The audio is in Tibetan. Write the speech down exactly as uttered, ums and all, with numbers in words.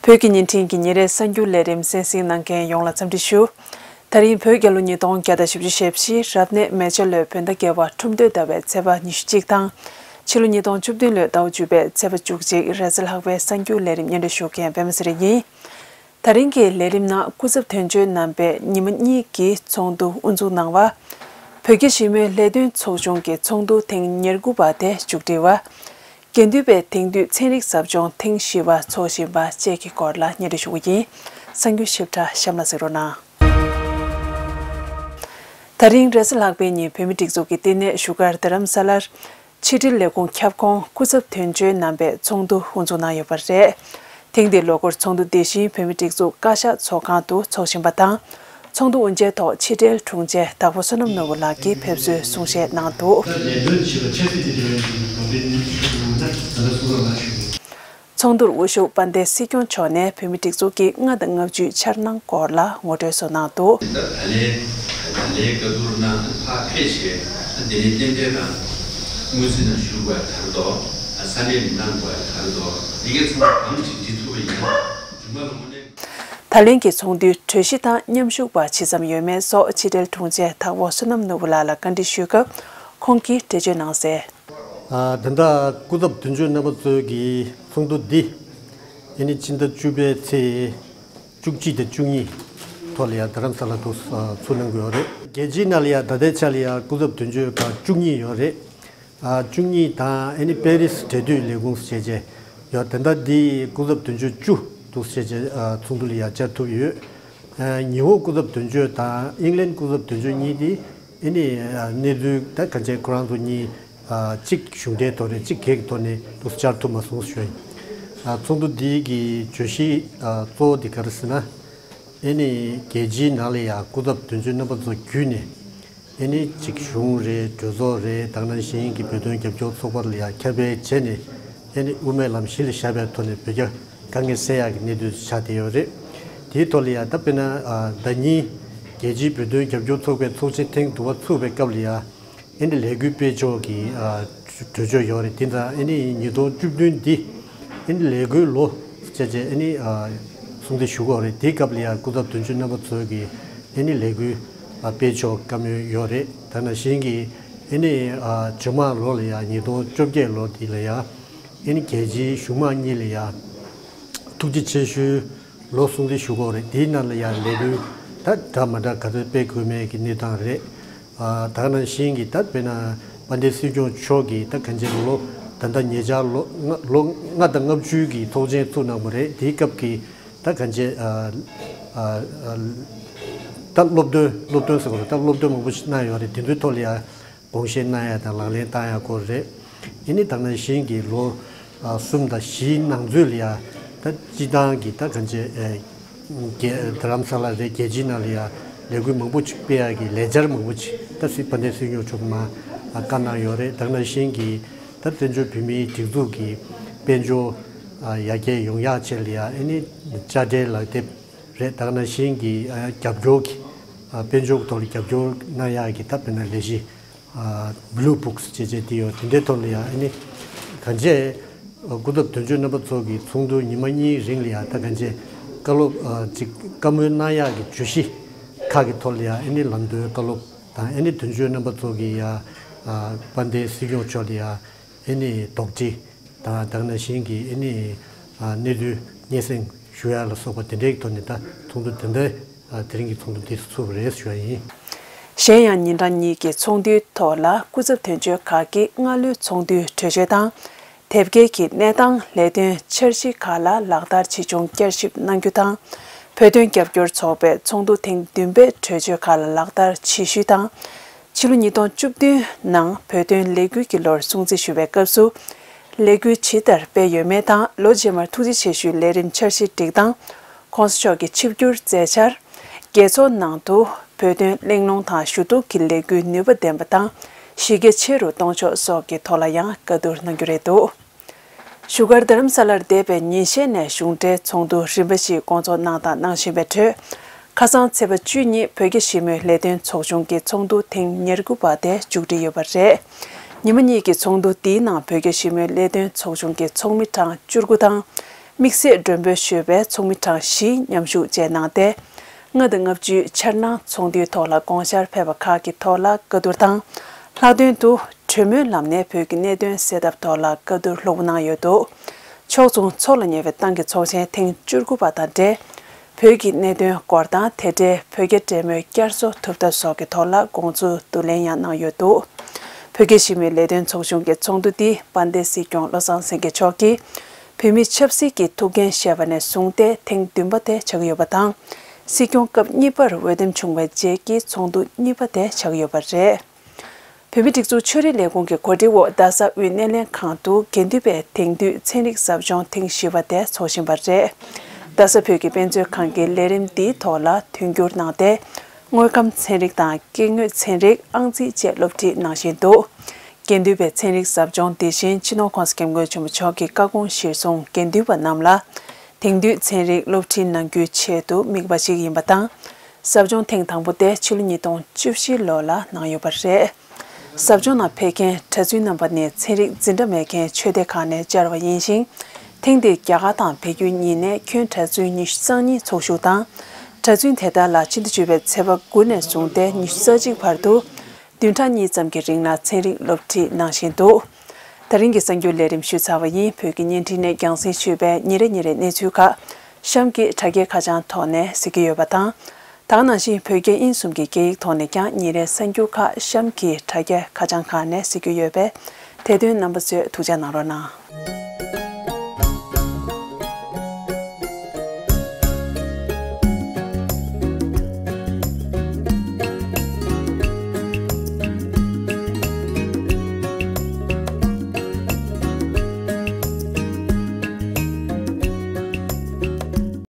བོད་ཀྱི་བརྙན་འཕྲིན་གྱི་ཉིན་རེའི་གསར་འགྱུར་ལས་རིམ་གསན་གཟིགས་གནང་མཁན་ཡོངས་ལ་འཚམས་འདྲི་ཞུ། ད་རིང་བོད་རྒྱལ་ལོ་ཉིས་སྟོང་བརྒྱ་དང་བཞི་བཅུ་ཞེ་བཞི་རབ་གནས་མེ་བྱ་ལོའི་བོད་ཟླ་བརྒྱད་པ་ཁྲུམས་སྟོད་ཟླ་བའི་ཚེས་པ་ཉི་ཤུ་གཅིག་དང་། ཕྱི་ལོ་ཉིས་སྟོང་བཅུ་བདུན་ལོའི་ཟླ་བ་བཅུ་པའི་ཚེས་པ་བཅུ་གཅིག་རེས་གཟའ་ལྷག་པའི་གསར་འགྱུར་ལས་རིམ་སྙན་སྒྲོན་ཞུ་མཁན་པད་མ་ཚེ་རིང་ཡིན། ད་རིང་གི་ལས་རིམ་ནང་སྐུ་ཚབ་དོན་གཅོད་རྣམ་པས་ཉི་མ་གཉིས་ཀྱི་ཚོགས་འདུ་དབུ་འཛུགས་གནང་བ། བོད་རྒྱ་ཞི་མོལ་ལས་དོན་ཚོགས་ཆུང་གི་ཚོགས་འདུ་ཐེངས་ཉེར་དགུ་པ་དེ་མཇུག་སྒྲིལ་བ། དགེ་འདུན་པས་དེང་དུས་ཚན་རིག་ཟབ་སྦྱོང་ཐེངས་བཞི་པ་འཚོགས་བཞིན་པ་བཅས་ཀྱི་སྐོར་ལ་སྙན་སྒྲོན་ཞུ་གི་ཡིན། གསར་འགྱུར་ཞིབ་ཕྲ་གཤམ་ལ་གཟིགས་རོགས་གནང་། ད་རིང་རེས་གཟའ་ལྷག་པའི་ཉིན་བོད་མིའི་སྒྲིག་འཛུགས་ཀྱི་ལྟེ་གནས་བཞུགས་སྒར་རྡ་རམ་ས་ལར། ཕྱི་དྲིལ་ལས་ཁུངས་ཁྱབ་ཁོངས་སྐུ་ཚབ་དོན་གཅོད་རྣམ་པས་ཚོགས་འདུ་དབུ་འཛུགས་གནང་ཡོད་པ་རེད། ཐེངས་འདིའི་ལོ་འཁོར་ཚོགས་འདུ་འདི་བཞིན་བོད་མིའི་སྒྲིག་འཛུགས་བཀའ་ཤག་ཚོགས་ཁང་དུ་འཚོགས་བཞིན་པ་དང་། ཚོགས་འདུ་དབུ་འབྱེད་ཐོག་ཕྱི་དྲིལ་དྲུང་ཆེ་དྭགས་པོ་བསོད་ནམས་ནོར་བུ་ལགས་ཀྱིས་ཕེབས་བསུའི་གསུང་བཤད་གནང་འདུག་ལས་དོན་བྱེད་པ་ཆབ་སྲིད་དེ་འབྲེལ་བའི་གྲུབ་འབྲས་གནས་ཚུལ་ཞུ་དགོས་ན་ད་ལྟ་སུ་རོགས་ལ་ཞུ་གི་ཚོགས་འདུར་དབུ་བཞུགས་དཔལ་ལྡན་སྲིད་སྐྱོང་མཆོག་ནས་བོད་མིའི་སྒྲིག་འཛུགས་ཀྱི་ལྔ་དང་ལྔ་བཅུའི་འཆར་སྣང་སྐོར་ལ་ངོ་སྤྲོད་སོགས་གནང་འདུག་ད་ལས་ད་ལས་བཀའ་བསྡུར་ནང་ཕར་ཕེབས་བྱས་ད་འདི་ནས་རྟེན་འབྲེལ་དང་དངུལ་རྩིས་ནང་ཞུགས་པ་དར་དོ། ས་གནས་མི་ནང་པ་དར་དོ། འདི་གའི་ཚང་མ་གང་ཞིག་འདི་ཐུབ་པ་ཡིན་ན་རྒྱུ་མ་ལ་དངོས་གནས། ད་ལན་གྱི་ཚོགས་འདུའི་གྲོས་གཞི་དང་མཉམ་ཞུགས་པ་ཇི་ཙམ་ཡོད་མེད་སོགས་ཕྱི་དྲིལ་དྲུང་ཆེ་དྭགས་པོ་བསོད་ནམས་ནོར་བུ་ལགས་ལ་བཀའ་འདྲི་ཞུས་སྐབས་ཁོང་གིས་འགྲེལ་བརྗོད་གནང་གསལ། ད་ལྟ་སྐུ་ཚབ་དོན་གཅོད་རྣམ་པ་ཚོའི་གི་ཚོགས་འདུ་འདི་ཨེ་ནི་ཕྱི་ཟླ་བཅུ་པའི་ཚེས་བཅུ་གཅིག་དང་བཅུ་གཉིས་ཐོག་ལ་ཡང་རྡ་རམ་ས་ལ་དུ་ཚུགས་གནང་གི་ཡོད་རེད། རྒྱལ་སྤྱིའི་ནང་ལ་ཡང་ད་ལྟའི་ཆ་ལ་ཡང་སྐུ་ཚབ་དོན་གཅོད་ཁག་བཅུ་གཉིས་ཡོད་རེད། བཅུ་གཉིས་དང་ཨེ་ནི་པེ་རིས་འབྲེལ་མཐུད་ལས་ཁུངས་ཞེས་བྱས་ཡོད། ད་ལྟ་འདི་སྐུ་ཚབ་དོན་གཅོད་བཅུ་འདུག་ཞེས་བྱས་ཚོགས་འདུ་ལ་ཡང་བཅར་ཐུབ་ཡོད། ཉི་ཧོང་སྐུ་ཚབ་དོན་གཅོད་དང་ཨིང་ལན་སྐུ་ཚབ་དོན་གཅོད་གཉིས་དེ་ཨེ་ནི་གནས་ཚུལ་ད་ག་ཚད་ཁོ་རང་ཚོ་གཉིས་གཅིག་གཞུང་འབྲེལ་ཐོག་ནས་གཅིག་སྒེར་གྱི་ཐོག་ནས་འདུག་བཅར་ཐུབ་མ་སོང་ཞུ་ཡིན། ཚོགས་འདུ་འདི་གི་བརྗོད་གཞི་གཙོ་བོ་འདི་ག་རེ་ཟེར་ན། ཨེ་ནི་རྒྱལ་སྤྱིའི་ནང་ལ་ཡང་སྐུ་ཚབ་དོན་གཅོད་རྣམ་པ་ཚོ་བརྒྱུད་ནས་ཨེ་ནི་གཅིག་གཞུང་རེད། གྲོས་ཚོགས་རེད། དེ་ནང་བཞིན་གྱི་བོད་དོན་རྒྱབ་སྐྱོར་ཚོགས་པ་ལ་ཡང་ཁྱབ་སྤེལ་བྱས་ནས་ཨེ་ནི་དབུ་མའི་ལམ་གཞི་ལ་བཞག་པའི་ཐོག་ནས་བོད་རྒྱ་དཀའ་ངལ་སེལ་ཡག་གི་གནད་དོན་ཆགས་བསྡད་ཡོད་རེད། དེའི་ཐོག་ལ་ཡང་ད་དཔེར་ན་ཟླ་ཉིན་རྒྱལ་སྤྱིའི་བོད་དོན་རྒྱབ་སྐྱོར་ཚོགས་པའི་ཚོགས་ཆེན་ཐེངས་དྲུག་པ་ཚུགས་པའི་སྐབས་ལ་ཡང་ཨེ་ནི་ལས་འགུལ་སྤེལ་ཕྱོགས་ཀྱི་གྲོས་ཆོད་ཡོད་རེད། དེ་ཙང་ཨེ་ནི་ཉིས་སྟོང་བཅུ་བདུན་འདི་ཨེ་ནི་ལས་འགུལ་ལོ་བྱས་བྱས་ཨེ་ནི་སྲུང་བརྩི་ཞུ་གི་ཡོད་རེད། དེའི་སྐབས་ལ་ཡང་སྐུ་ཚབ་དོན་གཅོད་རྣམ་པ་ཚོས་ཀྱི་ཨེ་ནི་ལས་འགུལ་སྤེལ་ཕྱོགས་བཀའ་མོལ་ཡོད་རེད། དེ་ནང་བཞིན་གྱི་ཨེ་ནི་རྗེས་མ་ལོ་ལ་ཡང་ཉིས་སྟོང་བཅོ་བརྒྱད་ལོ་འདི་ལ་ཡང་ཨེ་ནི་རྒྱལ་སྤྱིའི་གཞུང་མང་གཉིས་ལ་ཡང་ཐུགས་རྗེ་ཆེ་ཞུའི་ལོ་སྲུང་བརྩི་ཞུ་གི་ཡོད་རེད། དེའི་ནང་ལ་ཡང་ལས་འགུལ་ད་འདྲ་མ་འདྲ་ག་ཚོད་སྤེལ་དགོས་མེད་ཀྱི་གནས་སྟངས་རེད། ད་ག་ནང་བཞིན་གྱི་ད་དཔེར་ན་དཔལ་ལྡན་སྲིད་སྐྱོང་མཆོག་གིས་ད་གང་ཅི་ལོ་ད་ལྟ་ཉེ་ཆར་ལོ་ལྔ་ལོ་ལྔ་དང་ལྔ་བཅུའི་གི་ཚོགས་ཆེན་བཙུགས་གནང་བ་རེད། དེའི་སྐབས་ཀྱི་ད་གང་ཅི་ད་སློབ་སྟོན་སློབ་སྟོན་ཟེར་བ་རེད། ད་སློབ་སྟོན་མང་པོ་ཞིག་གནང་ཡོད་རེད། དེ་ཚོའི་ཐོག་ལ་ཡང་དགོངས་བཞེས་གནང་ཡ་དང་ལག་ལེན་བསྟར་ཡ་སྐོར་རེད། ཨེ་ནི་ད་ག་ནང་བཞིན་གྱི་ལོ་གསུམ་དང་བཞིའི་ནང་ཚུད་ལ་ཡང་ད་སྤྱི་བཏང་གི་ད་གང་ཅི་རྒྱལ་རྡ་རམ་ས་ལ་རེད། རྒྱལ་སྤྱིའི་ནང་ལ་ཡང་ལས་འགུལ་མང་པོ་ཅིག་སྤེལ་ཡག་གི་ལས་འཆར་མང་པོ་ཅིག་ད་སྲིད་དཔལ་ལྡན་སྲིད་སྐྱོང་མཆོག་མ་བཀའ་གནང་ཡོད་རེད། ད་ག་ནང་བཞིན་གྱི་ད་བཙན་བྱོལ་བོད་མིའི་སྒྲིག་འཛུགས་ཀྱི་དཔལ་འབྱོར་ཡར་རྒྱས་ཡོང་ཡག་ཆེད་ལ་ཡང་ཨེ་ནི་དཔྱ་ཁྲལ་ལག་དེབ་རེད། ད་ག་ནང་བཞིན་གྱི་རྒྱབ་སྐྱོར་གྱི་དཔལ་འབྱོར་གྱི་ཐོག་ལ་རྒྱབ་སྐྱོར་གནང་ཡག་གི་ད་དཔེར་ན་ལས་གཞི་Blue Books་ཅེས་བྱས་དེ་ཡོད། དེ་འདྲའི་ཐོག་ལ་ཡང་ཨེ་ནི་གང་ཅི་སྐུ་ཚབ་དོན་གཅོད་རྣམ་པ་ཚོ་གི་ཚོགས་འདུ་ཉི་མ་གཉིས་རིང་ལ་ཡང་ད་གང་ཅི་བཀའ་སློབ་ཅིག་བཀའ་མོལ་གནང་ཡག་གི་བརྗོད་གཞི་ཁག་གི་ཐོག་ལ་ཡང་ཨེ་ནི་ལམ་སྟོན་བཀའ་སློབ་དང་ཨེ་ནི་དོན་གཅོད་རྣམ་པ་ཚོ་གི་ཡང་དཔལ་ལྡན་སྲིད་སྐྱོང་མཆོག་ལ་ཡང་ཨེ་ནི་དོགས་འདྲི་དང་ད་ག་ནང་བཞིན་གྱི་ཨེ་ནི་གནས་ཚུལ་སྙན་སེང་ཞུ་ཡ་ལ་སོགས་པ་དེ་འདྲའི་ཐོག་ནས་ད་ཚོགས་འདུ་དེ་འདྲ་དེ་རིང་གི་ཚོགས་འདུ་འདི་ཚུགས་པ་རེད་ཞུ་ཡ་ཡིན། གཞན་ཡང་ཉིན་གྲངས་གཉིས་ཀྱི་ཚོགས་འདུའི་ཐོག་ལ་སྐུ་ཚབ་དོན་གཅོད་ཁག་གིས་སྔ་ལོའི་ཚོགས་འདུའི་གྲོས་ཆོད་དང་། དེབ་སྐྱེལ་གྱི་གནས་སྟངས་ལས་དོན་འཆར་གཞི་ཁག་ལ་ལག་བསྟར་ཇི་བྱུང་བསྐྱར་ཞིབ་གནང་རྒྱུ་དང་། བོད་དོན་རྒྱབ་སྐྱོར་ཚོགས་པའི་ཚོགས་འདུ་ཐེངས་བདུན་པའི་གྲོས་ཆོད་ཁག་ལ་ལག་བསྟར་ཇི་ཞུས་དང་། ཕྱི་ལོ་ཉིས་སྟོང་བཅུ་བདུན་ནང་བོད་དོན་ལས་འགུལ་གྱི་ལོར་སྲུང་བརྩི་ཞུ་བའི་སྐབས་སུ། ལས་འགུལ་ཇི་ལྟར་སྤེལ་ཡོད་མེད་དང་། ལོ་རྗེས་མར་ཐུགས་རྗེ་ཆེ་ཞུའི་ལས་རིམ་འཆར་གཞི་སྒྲིག་སྟངས། ༸གོང་ས་མཆོག་གི་ཆིབས་བསྒྱུར་མཛད་འཆར། རྒྱལ་ཚོགས་ནང་དུ་བོད་དོན་གླེང་སློང་དང་ཞུ་གཏུག་གི་ལས་འགུལ་ནུས་པ་ལྡན་པ་དང་གཞི་རྒྱ་ཆེ་རུ་གཏོང་ཕྱོགས་སོགས་ཀྱི་ཐོག་ལ་ཡང་བཀའ་བསྡུར་གནང་རྒྱུ་རེད་འདུག་བཞུགས་སྒར་རྡ་རམ་ས་ལར་འདས་པའི་ཉིན་ཤས་ནས་གཞུང་འབྲེལ་ཚོགས་འདུ་རིམ་པ་བཞི་སྐོང་ཚོགས་གནང་དང་གནང་བཞིན་པའི་ཁྲོད། ཁ་སང་ཚེས་པ་བཅུ་ཉིན་བོད་རྒྱ་ཞི་མོལ་ལས་དོན་ཚོགས་ཆུང་གི་ཚོགས་འདུ་ཐེངས་ཉེར་དགུ་པ་དེ་མཇུག་སྒྲིལ་ཡོད་པ་རེད། ཉི་མ་གཉིས་ཀྱི་ཚོགས་འདུ་འདིའི་ནང་བོད་རྒྱ་ཞི་མོལ་ལས་དོན་ཚོགས་ཆུང་གི་ཚོགས་མི་གྲངས་བཅུ་དགུ་དང་། དམིགས་བསལ་མགྲོན་འབོད་ཞུས་པའི་ཚོགས་མི་གྲངས་བཞི་མཉམ་ཞུགས་བཅས་གནང་སྟེ། ལྔ་དང་ལྔ་བཅུའི་འཆར་སྣང་ཚོགས་འདུའི་ཐོག་ལ་དགོངས་འཆར་ཕེབས་པ་ཁག་གི་ཐོག་ལ་བཀའ་བསྡུར་དང་། ལྷག་དོན་དུ་གྲོས་མོལ་ལམ་ནས་བོད་ཀྱི་གནད་དོན་སེལ་ཐབས་ཐོག་ལ་བཀའ་བསྡུར་ལྷུག་པོ་གནང་ཡོད་འདུག་ཕྱོགས་མཚུངས་མཚོ་ལ་ཉེ་བའི་ཏང་གི་ཚོགས་ཆེན་ཐེངས་བཅུ་དགུ་པ་དང་འབྲེལ། བོད་ཀྱི་གནད་དོན་སྐོར་དང་དེ་འབྲེལ་བོད་རྒྱ་འབྲེལ་མོལ་བསྐྱར་གསོ་ཐུབ་ཐབས་སོགས་ཀྱི་ཐོག་ལ་དགོངས་ཚུལ་བསྡུ་ལེན་ཡང་གནང་ཡོད་འདུག་བོད་རྒྱ་ཞི་མོལ་ལས་དོན་ཚོགས་ཆུང་གི་ཚོགས་འདུ་འདི་དཔལ་ལྡན་སྲིད་སྐྱོང་བློ་བཟང་སེང་གེ་མཆོག་གིས་བོད་མིའི་ཆབ་སྲིད་ཀྱི་ཐུགས་འགན་བཞེས་པ་ནས་བཟུང་སྟེ་ཐེངས་བདུན་པ་དེ་ཆགས་ཀྱི་ཡོད་པ་དང་། སྲིད་སྐྱོང་སྐབས་གཉིས་པར་འོས་འདེམས་བྱུང་བའི་རྗེས་ཀྱི་ཚོགས་འདུ་གཉིས་པ་དེ་ཆགས་ཀྱི་ཡོད་པ་རེད། བོད་མིའི་སྒྲིག་འཛུགས་ཆོས་རིག་ལས་ཁུངས་ཀྱི་གོ་སྒྲིག་འོག་རྡ་ས་དབུས་སྣེ་ལེན་ཁང་དུ་དགེ་འདུན་པའི་དེང་དུས་ཚན་རིག་ཟབ་སྦྱོང་ཐེངས་བཞི་པ་དེ་འཚོགས་བཞིན་པ་རེད། རྡ་ས་བོད་ཀྱི་དཔེ་མཛོད་ཁང་གིས་ལས་རིམ་འདིའི་ཐོག་ལ་མཐུན་འགྱུར་གནང་སྟེ། དངོས་ཁམས་ཚན་རིག་དང་སྐྱེ་དངོས་ཚན་རིག་ཨང་རྩིས་བཅས་སློབ་ཁྲིད་གནང་བཞིན་འདུག་དགེ་འདུན་པའི་ཚན་རིག་ཟབ་སྦྱོང་དེ་བཞིན་སྤྱི་ནོར་༸གོང་ས་༸སྐྱབས་མགོན་ཆེན་པོ་མཆོག་གི་བཀའ་དགོངས་གཞིར་བཟུང་དགེ་འདུན་པ་རྣམས་ལ་དེང་དུས་ཚན་རིག་སློབ་ཁྲིད་གནང་རྒྱུའི་ཆེད་དུ་དམིགས་པ་ཞིག་ཡིན་པ་དང་། ཟབ་སྦྱོང་ཐེངས་དང་པོ་དེ་ཕྱི་ལོ་ཉིས་སྟོང་བཅུ་བཞི་ལོ་ལ་གནང་ཡོད་པ་རེད། ཟབ་སྦྱོང་ནང་ཕེབས་མཁན་གྲྭ་བཙུན་རྣམ་པ་ནི་ཚན་རིག་འཛིན་གྲྭ་མེད་མཁན་ཆོས་སྡེ་ཁག་ནས་བཅར་བ་ཡིན་ཞིང་། ཐེངས་འདིར་རྒྱ་གར་དང་བལ་ཡུལ་གཉིས་ནས་ཁྱོན་གྲྭ་བཙུན་ཉི་ཤུ་རྩ་གཉིས་ཚོགས་ཞུགས་དང་། གྲྭ་བཙུན་དེ་དག་ལ་ཕྱི་ཟླ་བཅུ་པའི་ཚེས་པ་དགུ་ནས་བཟུང་སྟེ་ཉི་ཤུ་རྩ་གཅིག་བར་དུ། བདུན་ཕྲག་གཉིས་ཙམ་གྱི་རིང་ལ་ཚན་རིག་སློབ་ཁྲིད་གནང་བཞིན་འདུག་དེ་རིང་གི་གསར་འགྱུར་ལས་རིམ་ཞུས་ཚར་བ་ཡིན། བོད་ཀྱི་བརྙན་འཕྲིན་ནས་རྒྱང་སྲིང་ཞུས་པའི་ཉིན་རེ་ཉིན་རེའི་གནས་ཚུལ་ཁག་གཤམ་གྱི་དྲ་རྒྱའི་ཁ་བྱང་ཐོག་ནས་གཟིགས་ཀྱི་ཡོད་པ་དང་། ད་ག་ནང་བཞིན་བོད་རྒྱ་དབྱིན་གསུམ་གྱི་སྐད་ཡིག་ཐོག་ནས་ཀྱང་ཉིན་རེའི་གསར་འགྱུར་ཁག་གཤམ་གྱི་དྲ་རྒྱའི་ཁ་བྱང་ཁག་ནས་གཟིགས་ཀྱི་ཡོད་པས། དེ་དོན་རྣམ་པ་ཚོས་ཐུགས་འཇགས་གནང་རོགས་གནང་།